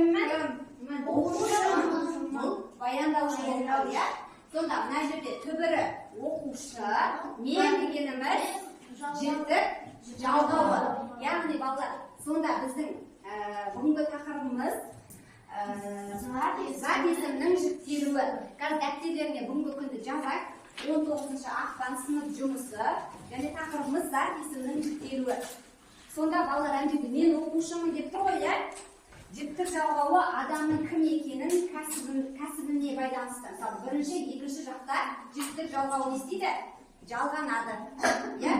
Кіммін? Оқушымын. Бұл баяндаушы болып тұр, иә? Сонда мына жерде түбірі оқушы, мен дегеніміз жіктік жалғауы. Яғни балалар, сонда біздің бүгінгі тақырыбымыз зат есімнің жіктелуі. Қазір дәптерлеріңе бүгінгі күнді жазайық. 19 ақпан сынып жұмысы және тақырыбымыз зат есімнің жіктелуі. Сонда балалар ана жерде мен оқушымын деп тұр ғой, иә? Жіктік жалғауы адамның кім екенін кәсібіне байланысты. Мысалы, бірінші, екінші жақта жіктік жалғауы не істейді? Жалғанады, иә?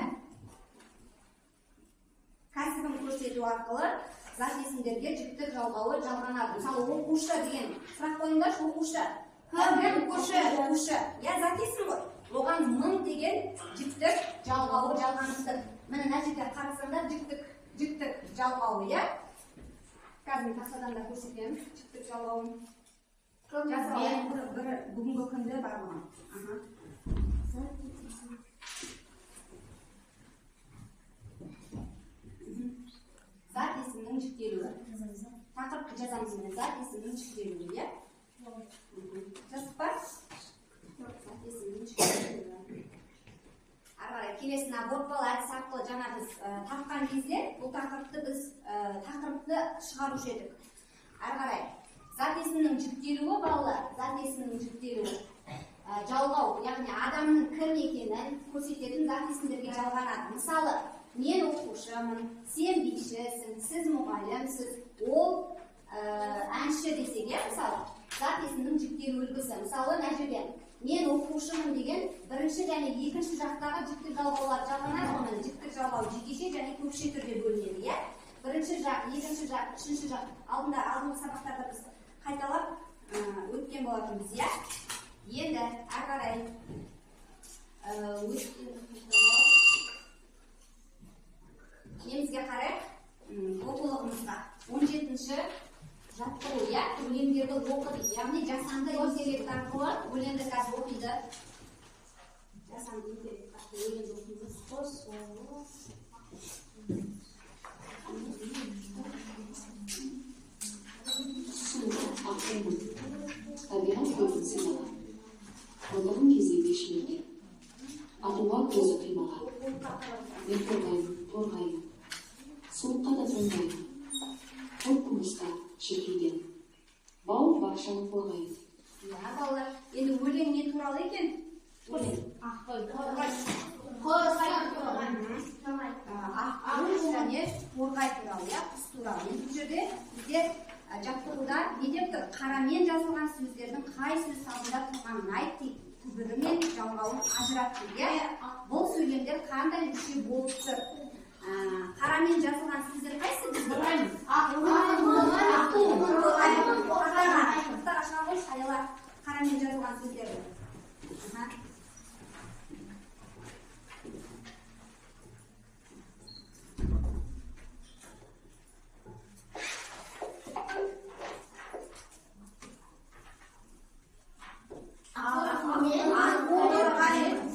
Кәсібін көрсету арқылы зат есімдерге жіктік жалғауы жалғанады. Мысалы, оқушы деген сұрақ қойыңдаршы, оқушы. Кім? Оқушы. Оқушы. Иә, зат есім ғой. Оған мың деген жіктік жалғауы жалғанып. Міне мына жерде қарасаңдар жіктік жалғауы, иә? Қазір мен тақтадан да көрсетемін жіктік жалғауын. Жазып алайын, бір бүгінгі күнде бар оған. Зат есімнің жіктелуі. Тақырыпты жазамыз міне, зат есімнің жіктелуі, иә? Жаздық па? Зат есімнің жіктелуі. Ары қарай келесі мына ботпал әдісі арқылы жаңа біз тапқан кезде бұл тақырыпты біз тақырыпты шығарушы едік. Ары қарай зат есімнің жіктелуі балалар, зат есімнің жіктелуі жалғау, яғни адамның кім екенін көрсететін зат есімдерге жалғанады. Мысалы, мен оқушымын, сен бишісің, сіз мұғалімсіз, ол әнші десек, иә, мысалы, зат есімнің жіктелу үлгісі. Мысалы, мына жерде мен оқушымын деген бірінші және екінші жақтағы жіктік жалғаулар жалғанады ғой. Міне, жіктік жалғау жекеше және көпше түрде бөлінеді, иә? Бірінші жақ, екінші жақ, үшінші жақ. Алдыңғы сабақтарда біз қайталап өткен болатынбыз, иә? Енді ары қарай немізге қарайық, оқулығымызға. 17-ші жаттығу, иә? Өлеңдерді оқы дейді. Яғни жасанды интеллект арқылы өлеңді қазір оқиды. Жасанды интеллект арқылы өлеңді оқимыз. Ақылмын, табиғат көркін сыйлаған, қорлығын кезек бишілерге, атуға көзі қимаған. Мен торғаймын, торғаймын, суыққа да тоңбаймын, көк құмырсқа шіркейден, бау бақшаны қорғаймын. Иә, балалар, енді өлең не туралы екен? Өлең. Аққу және торғай туралы, иә, құс туралы. Енді бұл жерде бізде жаттығуда не деп тұр? Қарамен жазылған сөздердің қай сөз сабында тұрғанын айт дейді. Түбірі мен жалғауын ажырат дейді, иә? Бұл сөйлемдер қандай мүше болып тұр? Қарамен жазылған сөздер қайсы бізде? Аққу, торғай. Тақтаға шыға қойшы, Аяла. Қарамен жазылған сөздерді.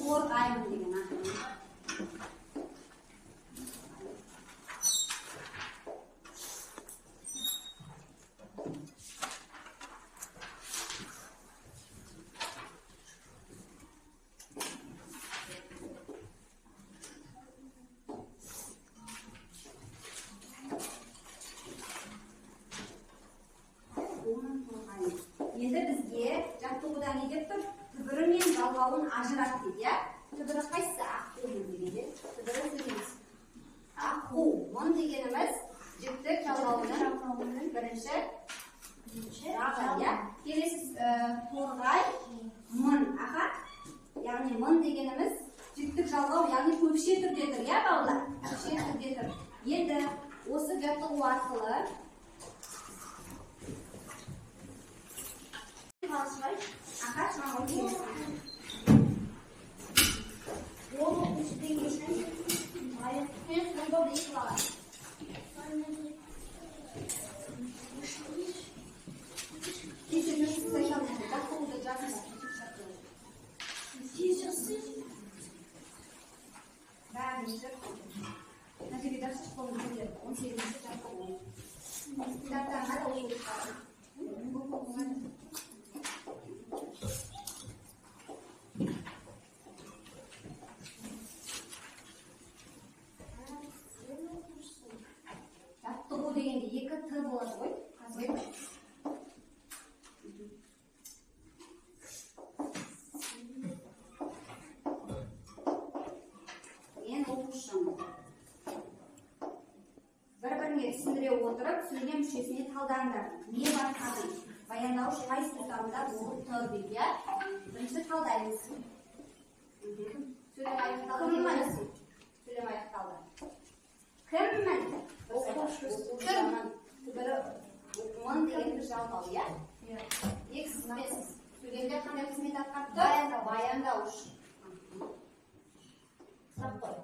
Қорғаймын деген. Енді бізге жаттығуда не деп тұр? Түбірі мен жалғауын ажырат дейді, иә? Түбірі қайсысы? Аққу дегенде түбірі сөзіміз. Аққу. Мұн дегеніміз жіктік жалғауының бірінші жағы, иә? Келесі торғай мын. Аха. Яғни мын дегеніміз жіктік жалғау, яғни көпше түрде тұр, иә, балалар? Көпше түрде тұр. Енді осы жаттығу арқылы аха, шыға қойыңыз. Жаттығуды жазыңдар. Бәрін жүр. Мына жерге жазшы, қолыңды көтеріп. 18-ші жаттығу. Кітаптарыңа да оқулықтар. сөйлем мүшесіне талдаңдар. Не байқадың? Баяндауыш қай сөз табында болып тұр деп, иә? Бірінші талдаймыз. Сөйлем аяқталды. Кіммін? Сөйлем аяқталды. Кіммін? Оқушымын. Түбірі мын деген бір жалғау, иә? Екі сызбесіз. Сөйлемде қандай қызмет атқарып тұр? Баяндауыш. Сұрақ қой.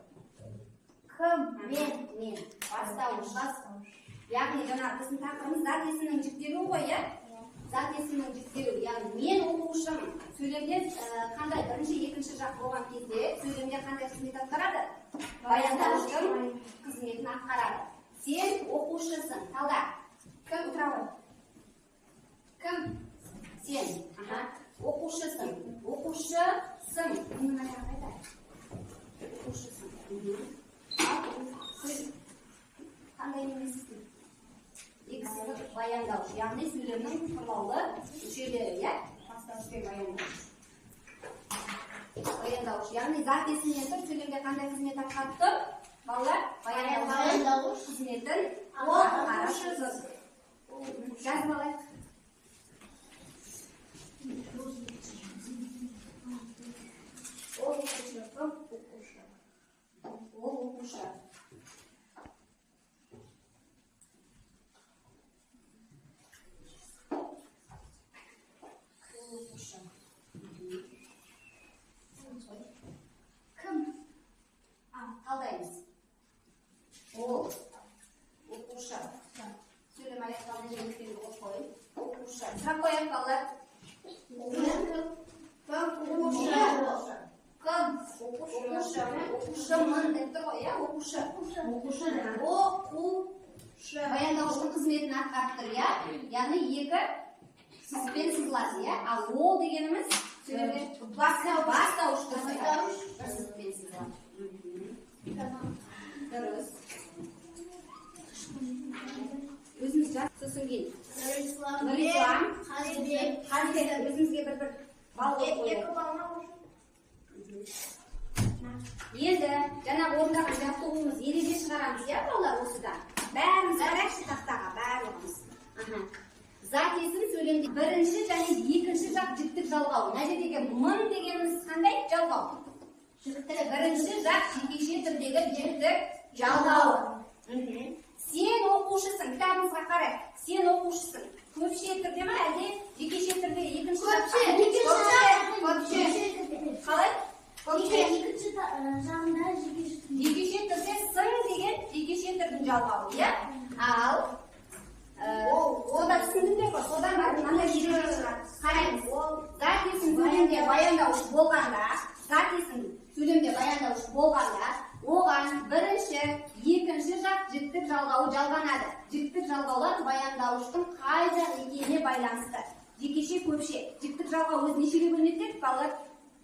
Кім? Мен, мен. Бастауыш. Яғни жаңағы біздің тақырыбымыз зат есімнің жіктелуі ғой, иә? Зат есімнің жіктелуі. Яғни мен оқушымын. Сөйлемде қандай бірінші, екінші жақ болған кезде сөйлемде қандай қызмет атқарады? Баяндауыштың қызметін атқарады. Сен оқушысың. Талда. Кім тұра ғой? Кім? Сен. Аха. Оқушысың. Оқушысың. Мұның аяғы қайда? Оқушысың. Қандай емессің? Екі сызық баяндауыш, яғни сөйлемнің тұрлаулы мүшелері, иә? Бастауыш пен баяндауыш. Баяндауыш, яғни зат есімнен тұр сөйлемде қандай қызмет атқарып тұр? Балалар, баяндауыш қызметін атқарып тұр. Жазып алайық. Ол оқушы. Кім оқушы? Ол оқушы. Ол оқушы. Кім? Талдаймыз. Ол оқушы. Сөйлем аяқталды деген қойып қой. Оқушы. Сұрақ қояйық, балалар. Кім оқушы? Кім Оқушы. Оқушымын деп тұр ғой, иә? Оқушы. Оқушы. Оқушы. Баяндауыштың қызметін атқарып тұр, иә? Яғни екі сызықпен сызылады, иә? Ал ол дегеніміз сөйлемде бастауыш дұрыс айтады. Бір сызықпен сызылады. Дұрыс. Өзіміз жаз, сосын кейін. Нұрислам, Қазыбек. Қазыбек, өзімізге бір-бір балл қойып қояйық. Екі балл ма? Енді жаңағы орындаған жаттығуымыз ереже шығарамыз, иә, балалар, осыдан. Бәріміз қарайықшы тақтаға, барлығымыз. Аха. Зат есім сөйлемде бірінші және екінші жақ жіктік жалғау. Мына жердегі мын дегеніміз қандай жалғау? Жіктік. Бірінші жақ жекеше түрдегі жіктік жалғау. Сен оқушысың, кітабымызға қарай. Сен оқушысың. Көпше түрде ма, әлде жекеше түрде екінші жақ? Көпше. Көпше. Қалай? Көпше. Екінші жағында жекеше түрде. Жекеше түрде сың деген жекеше түрдің жалғауы, иә? Ал сонда түсіндіңдер ғой, содан барып мынандай ереже шығады. Қараймыз. Зат есім сөйлемде баяндауыш болғанда, зат есім сөйлемде баяндауыш болғанда, оған бірінші, екінші жақ жіктік жалғауы жалғанады. Жіктік жалғаулар баяндауыштың қай жақ екеніне байланысты. Жекеше, көпше. Жіктік жалғау өзі нешеге бөлінеді дедік, балалар?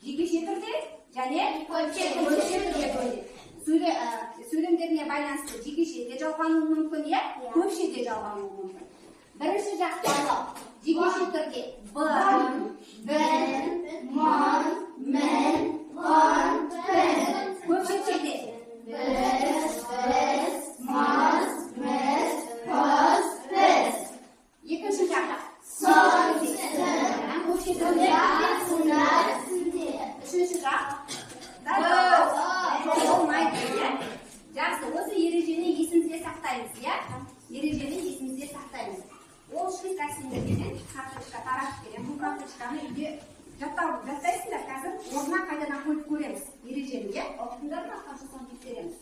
Жекеше түрде және көпше түрде бөлінеді. Сөйлемдеріне байланысты жекеше де жалғануы мүмкін, иә? Көпше де жалғануы мүмкін. Бірінші жақ жалғау жекеше түрде бын, бін, мын, мін, пын, пін. Көпше түрде біз, біз, мыз, міз, пыз, піз. Екінші жақ сын, сын. Көпше түрде Сындар, сындер. Үшінші жақ болмайды, иә? Жақсы, осы ережені есімізде сақтаймыз, иә? Ережені есімізде сақтаймыз. Ол үшін қазір сендерге мен карточка таратып беремін. Бұл карточканы үйде жаттайсыңдар, қазір орнына қайтадан қойып көреміз ережені, иә? Ұқтыңдар ма? Қанша соң тексереміз.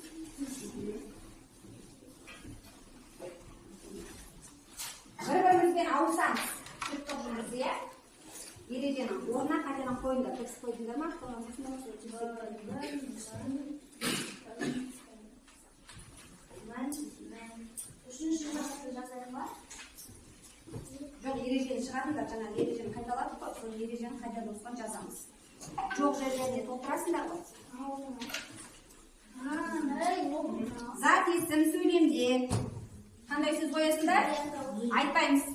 Бір-бірімізбен ауысамыз. Төрт жұмыс, иә? Ережені орнына қайтадан қойыңдар. Дұрыс қойдыңдар ма? Қойған жоқсыңдар ма? Үшінші жақты жазайық ба? Жоқ, ережені шығарыңдар. Жаңағы ережені қайталадық қой. Сол ережені қайтадан осыған жазамыз. Жоқ жерлеріне толтырасыңдар ғой. Зат есім сөйлемде қандай сөз қоясыңдар? Айтпаймыз.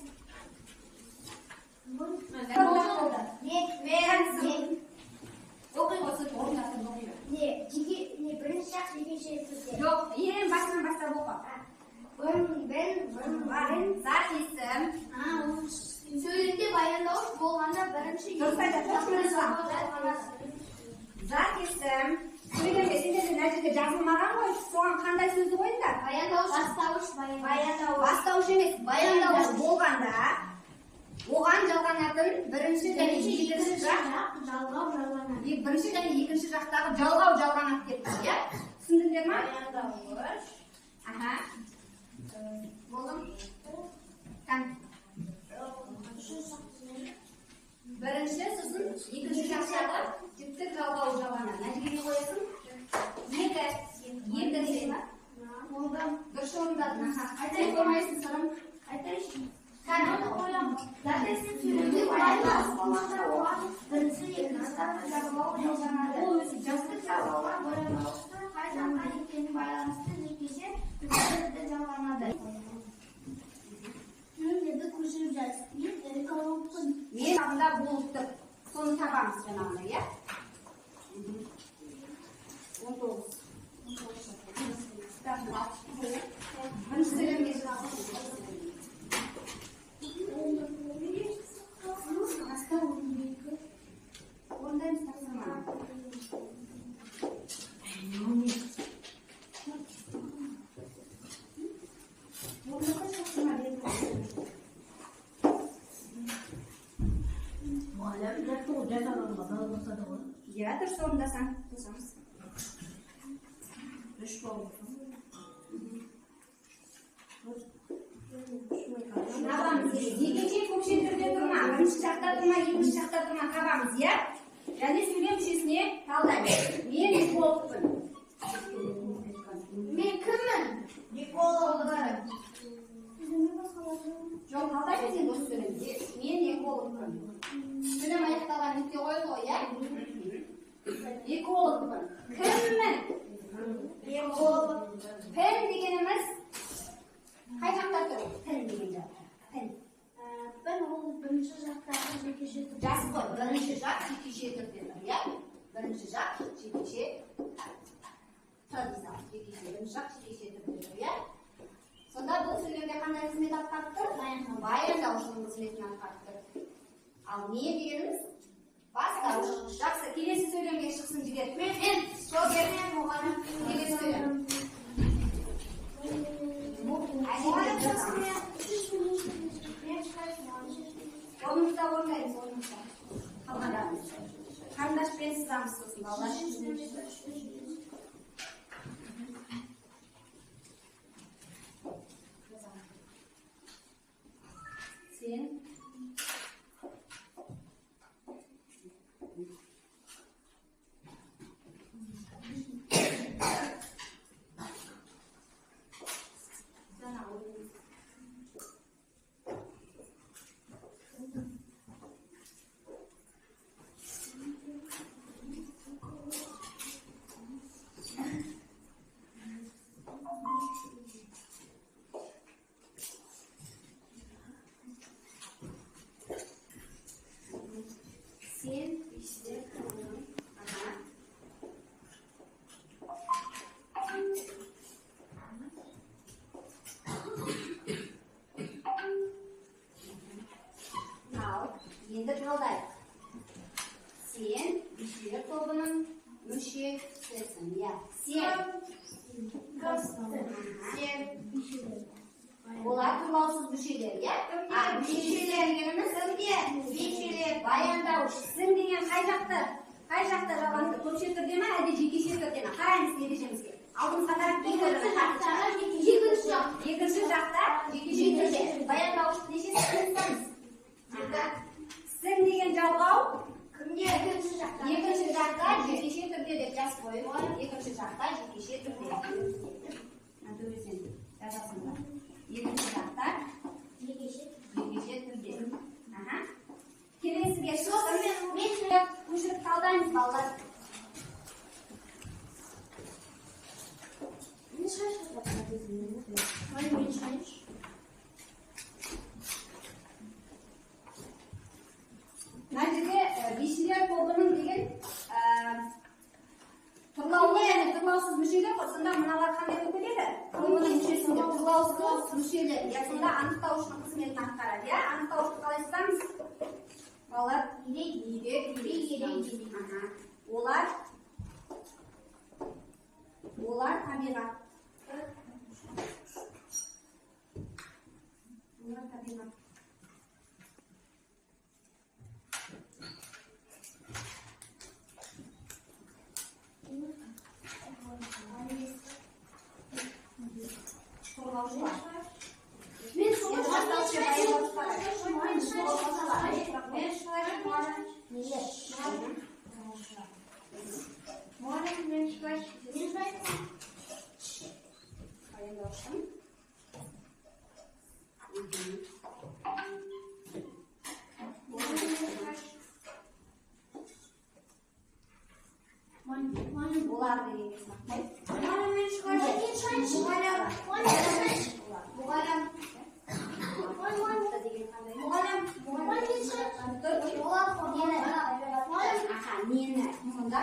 Мен, мен, Оқи осы орында тұрып оқи бер. не, жеке, не, бірінші жақ жекеше түрде. Жоқ, ең басынан бастап оқы. Бін, бін, бін, бін, Дұрыс айтады. Зат есім сөйлемде сендерде мына жерде жазылмаған ғой, соған қандай сөзді қойыңдар? Баяндауыш. Бастауыш, баяндауыш. Бастауыш емес, баяндауыш болғанда оған жалғанатын бірінші және екінші жақ жалғау жалғанады. Бірінші және екінші жақтағы жалғау жалғанады деп тұр, иә? Түсіндіңдер ма? Баяндауыш. Аха. Болдым. Кән. Бірінші, сосын екінші жақтағы жіктік жалғау жалғанады. Мына жерге не қоясың? Екі. Екі деген ба? Болдым. Дұрыс орындадың. Аха. Қайта қоймайсың, Сырым. Айтайыншы. Кән. Зат есім сөйлемде байланыс болмаса, оған бірінші, екінші жақтағы жалғау жалғанады. Ол өзі Жіктік жалғауға баяндауыштың қай жаққа екеніне байланысты жекеше түрде жалғанады. Сөйлемдерді көшіріп жаз. Мен экологпын. Мен жағында болып тұр. Соны табамыз жаңағыдай, иә? 19. Бірінші сөйлемге орындаймыз тапсырманы. Орындаса тапсырма берілді. Мұғалім жаттығу жасағанға бал қосады ғой. Иә, дұрыс орындасаң, қосамыз. 3 балл қосамыз. Табамыз. Екінші көкше түрде тұр ма? Бірінші жақта тұр ма, екінші жақта тұр ма? Табамыз, иә? Және сөйлем мүшесіне талдаймыз. Мен экологпын. Мен кіммін? Экологпын. Жоқ, талдаймыз енді осы сөйлемді. Мен экологпын. Сөйлем аяқталған нүкте қойылды ғой, иә? Экологпын. Кіммін? Эколог. Пін дегеніміз қай жақта тұр? Пін деген жақта. Пін. Пін ол бірінші жақтағы жекеше түрде. Жас қой, бірінші жақ жекеше түрде тұр, иә? Бірінші жақ жекеше тұр мысалы, жекеше, бірінші жақ жекеше түрде тұр, иә? Сонда бұл сөйлемде қандай қызмет атқарып тұр? Баяндаушының қызметін атқарып тұр. Ал мен дегеніміз бастауыш. Жақсы, келесі сөйлемге шықсын жігер. Мен. Жогер. Мен мұғалім. Келесі сөйлем. Мұғалім шықсын. Мен шығайын. Орнымызда орындаймыз, орнымызда. Қалғандарымыз. Қарындашпен сызамыз сосын балалар. Сен жаңа ойын. Сен бишілер тобының. Аха. Ал, енді талдайық. Сен бишілер тобының мүшесісің, иә. Сен. Сен. Олар тұрлаусыз мүшелер, иә? А, мүшелер дегеніміз кімге? Бишілер, баяндауыш. Сің деген қай жақта? Қай жақта жалғанды? Көпше түрде ме, әлде жекеше түрде ме? Қараймыз ережемізге. Алдымызға қарап Екінші жақтағы жекеше. Екінші жақ. Екінші жақта жекеше түрде. Баяндауышты нешесі сызамыз? Сің деген жалғау Кімге? Екінші жақта. Екінші жақта жекеше түрде деп жазып қойып, екінші жақта жекеше түрде. Мына төбесінен жазасың ба? Екінші жақта Жекеше. жекеше түрде. Аха. Келесіге шықсын. Мен көшіріп талдаймыз балалар. Мен шығайыншы. Мен шығайыншы. Мына жерде бишілер тобының деген тұрлаулы және тұрлаусыз мүшелер ғой. Сонда мыналар қандай болып кетеді? Тобының мүшесінде тұрлаусыз мүшелер. Иә, сонда анықтаушының қызметін атқарады, иә? Анықтаушты қалай сызамыз? Балалар, Или Олар олар табиғат. Олар табиғат. Қорғаушылар. Мен Олар деген нені сонда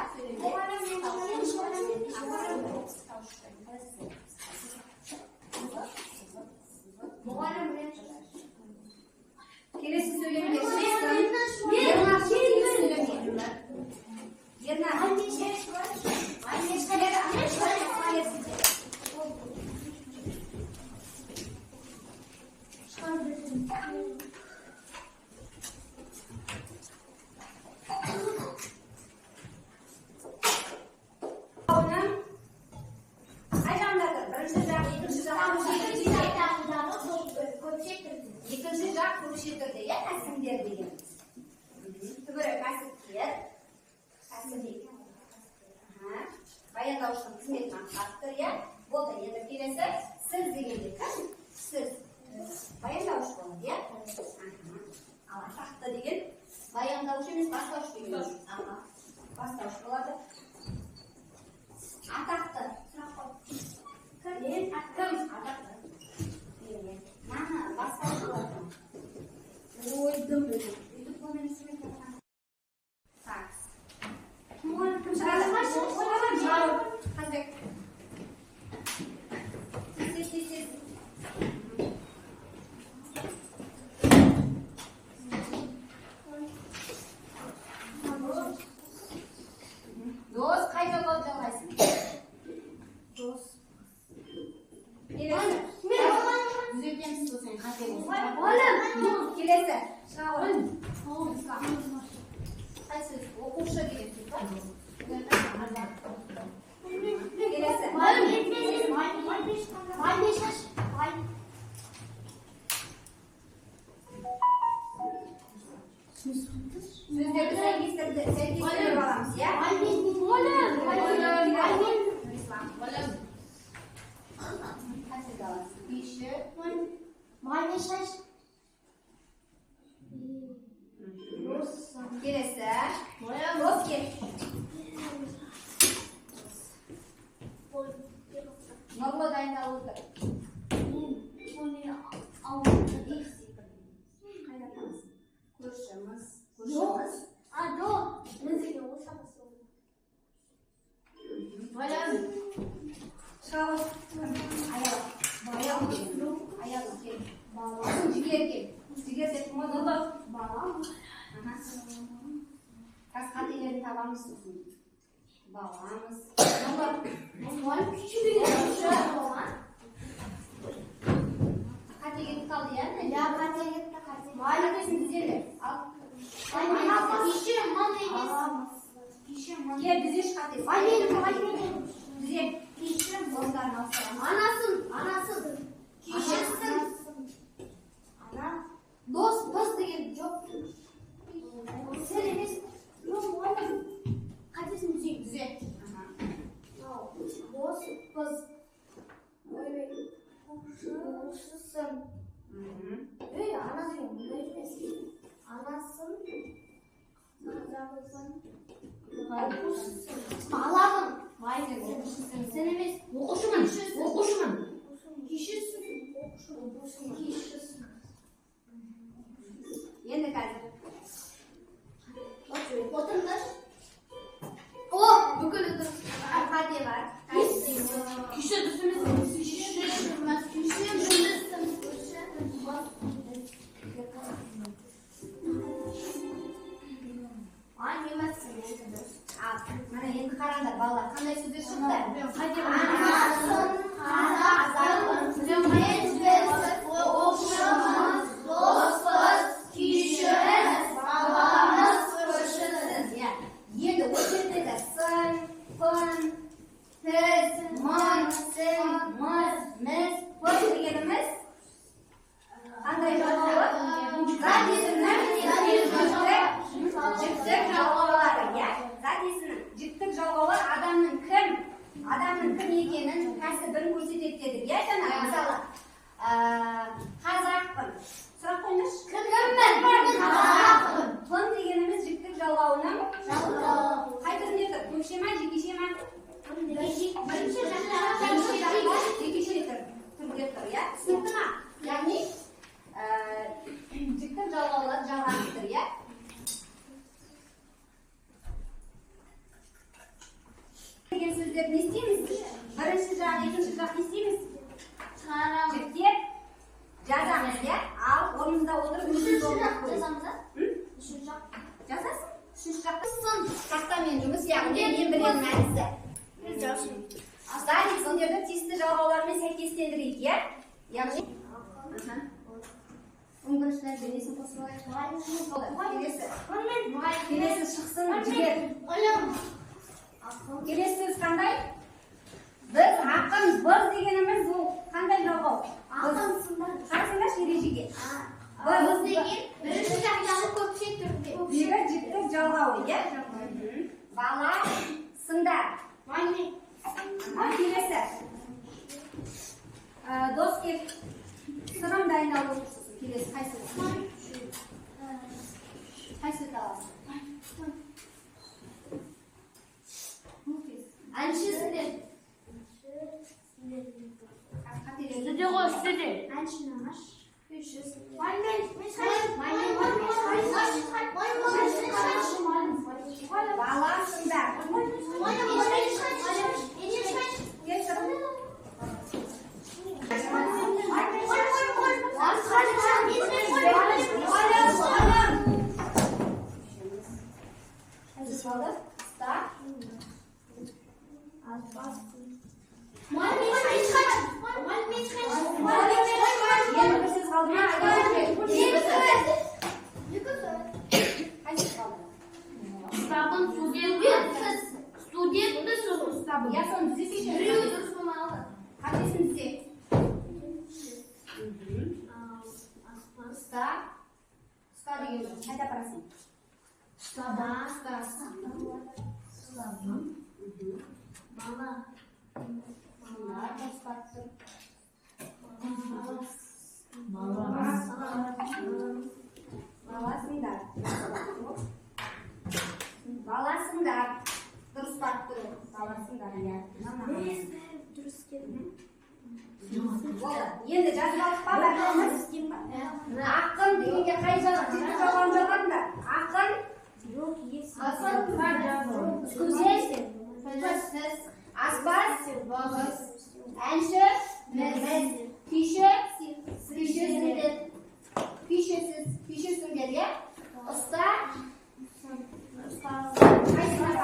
келесі сөйлемге Ернар. Екінші жақ көше түрде, иә, кәсімдер деген. Түбірі кәсіпкер, кәсіби. Баяндаушының қызметін атқарып тұр, иә. Болды, енді келесі сіз дегенде кім? Сіз. Баяндаушы болады, иә? Ал атақты деген баяндаушы емес, бастаушы деген. Бастаушы болады. Атақты. Кім? Атақты. Мана бастаушы болады. Ой, дым өтіп. Өйтіп қолмен істемей. Так. Кім шығады? Қазбек. Тез, тез, тез. Дос, қай жалғауды жалғайсың? Дос. Келесі. Түзетеміз сосын қате болса. Келесі. Шыға ғой. Қай сөз? Оқушы деген сөз ба? Келесі. Сөздерді сәйкестіріп аламыз, иә? Қай сөзді аласыз? Күйші. Келесі. Дос кел. Нұрлы дайындалып отыр. Көршіміз. Көршіміз. Шыға ғой. Аял. Аял кел. Аял кел. Жігер кел. Жігер деп кім ғой? Қазір қателерін табамыз сосын. Баламыз. Қате кетіп қалды, иә? Қате кетті, қате. Қатесін түзелі. Ал. Кел, түзеші қатесін. Түзе. Орындарын ауыстырамыз. Анасын. Кешірсін. Ана. Дос, дос деген жоқ. Сен емес. Жоқ, мұғалім. Қатесін түзейік. Түзе. Дос, қыз. Оқушысын. Ей, ана деген мұндай емес. Анасын. Оқушысын. Баламын. Сен емес. Оқушымын. Оқушымын. Кешірсін. Кешірсін. Енді қазір. Отырыңдаршы. О, бүкіл отырыңыз. Қате бар. Күйші дұрыс емес. шықты? Анасын, қазақпын, студентпіз, оқушымыз, доспыз, күйшіміз, баламыз, көршіміз. Иә. Енді ол жердегі сын, пын, піз, мын, сін, мыз, міз, пын дегеніміз қандай жалғауы? Зат есімнің жіктік жалғаулары, иә? Зат есімнің жіктік жалғаулар адамның кім екенін, кәсібін көрсетеді дедік, иә, жаңа? Мысалы, қазақпын. Сұрақ қойыңдаршы. Кіммін? Қазақпын. Пын дегеніміз жіктік жалғауының қай түрінде тұр? Көпше ма, жекеше ма? Бірінші Жекеше түрде тұр, иә? Түсінікті ма? Яғни, жіктік жалғаулар жалғанып тұр, иә? Деген сөздерді не істейміз? Бірінші жақ, екінші жақ не істейміз? Жіктеп жазамыз, иә? Ал орнымызда отырып Үшінші өзіміз жақ орындап көреміз. жазамыз, а? Үшінші жақ. Жазасың? Үшінші жақта тақтамен жұмыс, яғни мен білемін әдісі. Зат есімдерді тиісті жалғаулармен сәйкестендірейік, иә? Яғни мүмкіншілер денесін қосып алайық. Келесі. Келесі шықсын, Жігер. Келесі сөз қандай? Біз ақын, біз дегеніміз ол қандай жалғау? Қарасаңдаршы ережеге. Біз деген бірінші жақтағы көпше түрде. Бері жіктік жалғауы, иә? Бала, сыңдар. Келесі. Дос кел. Сырым дайындалып отыр сосын. Келесі қайсы? Қайсы аласың? Әншісіңдер. Қателер. Үстіде ғой, үстіде. Баласыңдар. Кел, Сырым. Қайсы қалды? Ұста. Енді бір сөз қалды ма? Қайсы қалды? Ұстабын, студентпіз. Студентпіз, сосын ұстабын. Я соны түзесейші. Қателесін түзе. Ұста. Ұста деген сөз. Қайда апарасың? Ұстасың. Мына дұрыс барып тұр. Баласыңдар. Баласыңдар. Дұрыс барып тұр. Баласыңдар, иә. Болды. Енді жазып алдық па барлығымыз? Ақын дегенге қай жіктік жалғауын жалғадыңдар? Ақын, студент, аспаз, әнші, күйші, күйшісіңдер, күйшісіңдер, иә? Ұста, қайсысы?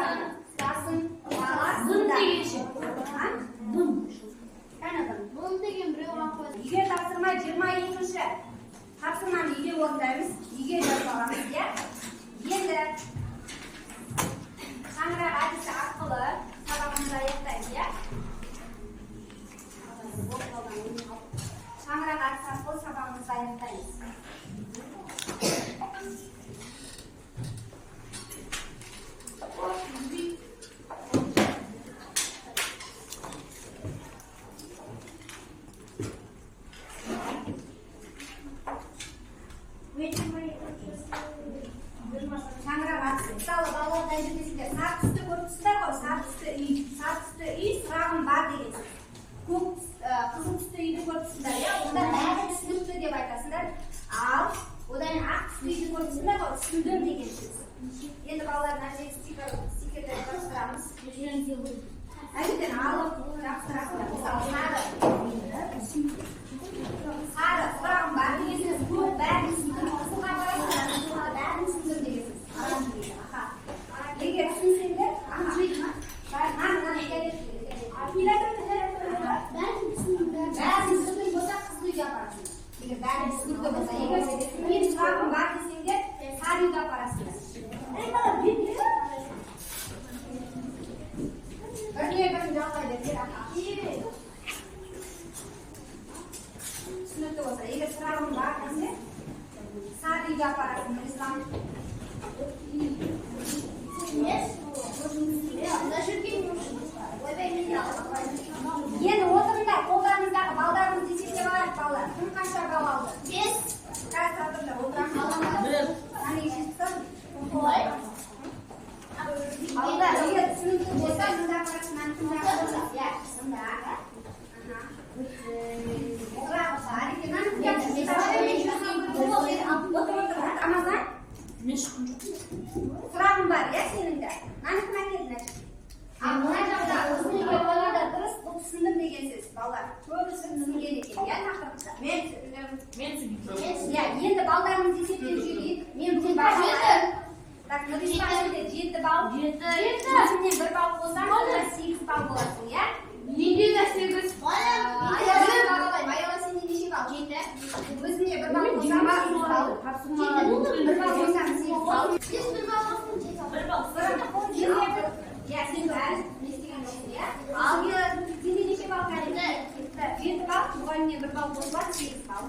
Ұстасын, Бын баласыңдар. деген ше. А? Бын. Кәні бын? Үйге тапсырма 22-ші. Тапсырманы үйде орындаймыз, үйге жазып аламыз, иә? Енді шаңырақ әдісі арқылы сабағымызды аяқтаймыз, иә? Шаңырақ әдісі арқылы сабағымызды аяқтаймыз. Шаңырақ әдісі. Мысалы, балалар мына жерде сендер сары түсті көріп тұрсыздар ғой, сары түсті үй. Сары түсті үй сұрағым бар деген сөз. Көк, қызыл түсті үйді көріп тұрсыздар, иә? Онда бәрі түсінікті деп айтасыңдар. Ал одан кейін ақ түсті үйді көріп тұрсыңдар ғой, түсіндім деген сөз. Енді балалар мына жерге стикерлерді жабыстырамыз. Мына жерден алып жабыстырасыңдар. Мысалы, сары. Сары сұрағым бар деген сөз, көк бәрін түсіндім. Қызылға барасыңдар, қызылға бәрін түсіндім деген сөз. Аха. Егер түсінсеңдер, аха. Мынаны, мынаны, үйге апарасың, Нұрислам. Енді отырыңдар, қолдарыңыздағы балдарыңызды есептеп алайық, балалар. Кім қанша балл алды? 5. Қазір отырыңдар, отырамыз. 1. Мына шешіп тастадым. Балдар, егер түсінікті болса, мында апарасың, мынаны тыңда. Иә, мында. Сұрақ бар екен, Отыр, отыр, Рамазан. Мен шыққан жоқпын. Сұрағым бар, иә, сенің де. Мынаны кім әкелді мына жерге? Ал мына жақта түсінуге болады, дұрыс, бұл түсіндім деген сөз, балалар. Көбісі түсінген екен, иә, тақырыпты. Мен түсінген жоқпын. Иә, енді балдарымызды есептеп жіберейік. Мен бүгін балл. Так, Нұрислам, сенде 7 балл. 7. Өзіңнен 1 балл қосамын, сонда 8 балл боласың, иә? Менде де 8. Аяла, Аяла, сенде неше балл? 7. Өзіңе 1 балл қосамын, 8 балл. 1 балл қосамын, 8 балл. 1 балл. Иә, сен бәрі не істеген жоқсың, иә? Ал сенде неше балл, Кәрім? 7 балл, мұғалімнен 1 балл қосылады, 8 балл.